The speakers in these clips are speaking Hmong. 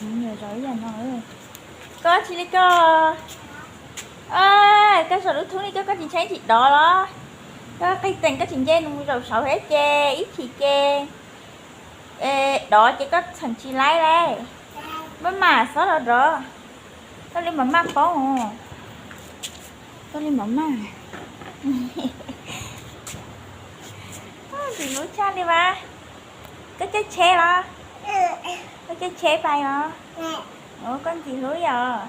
Nyuam zov ib yam no. Koj tsis li koj, koj zov lub thoob li koj, koj tsis ntshai tsis dov los? Koj qig teem koj tsis nce nws mus zaum saud thiab ces ib chim ces dov ces koj txheem tsis laib li. Maj mam xob los dov. Koj li mam maj poob os. Koj li mam maj. Ntxim hlub tshaj li mas. Koj caij tsheb los? Koj caij tsheb pais os? Ua koj ntxim hlub yom.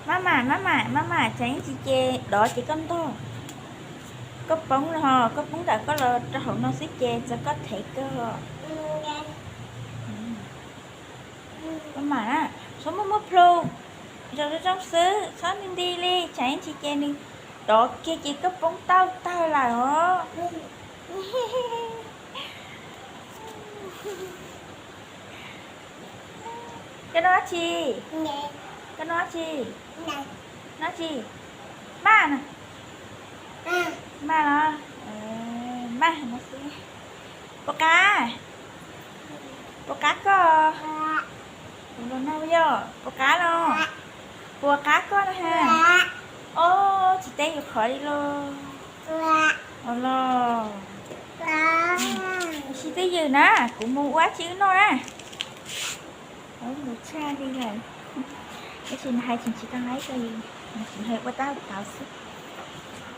Maj mam, maj mam, maj mam, tseev tsis ces dov ces koj ntog. Koj poob los, koj poob ntawm koj los rau hauv no xwb ces txog koj thev kawg. Maj mam na, txhob muaj muaj plhu, zoo zoo xwb, txhob nti nti li, tseev tsis ces nws dov kiag ces koj poob tauj tawg lawm os. Koj noj tsi? Koj noj tsi? Noj tsi? Maj na. Maj los? Maj no xwb. Puas qab? Puas qab koj? Kuv los nag yog puas qab no? Puas qab koj na ha? Ob, tsis teb yus qhov li los? Ua los, tsis twj ywm na, kuv mus ua tsi wb noj na. Mus tshaj li lawm. Tab sis nws hais tseem tsis tau hais rau yus, nws tseem hais ua tab tau xwb.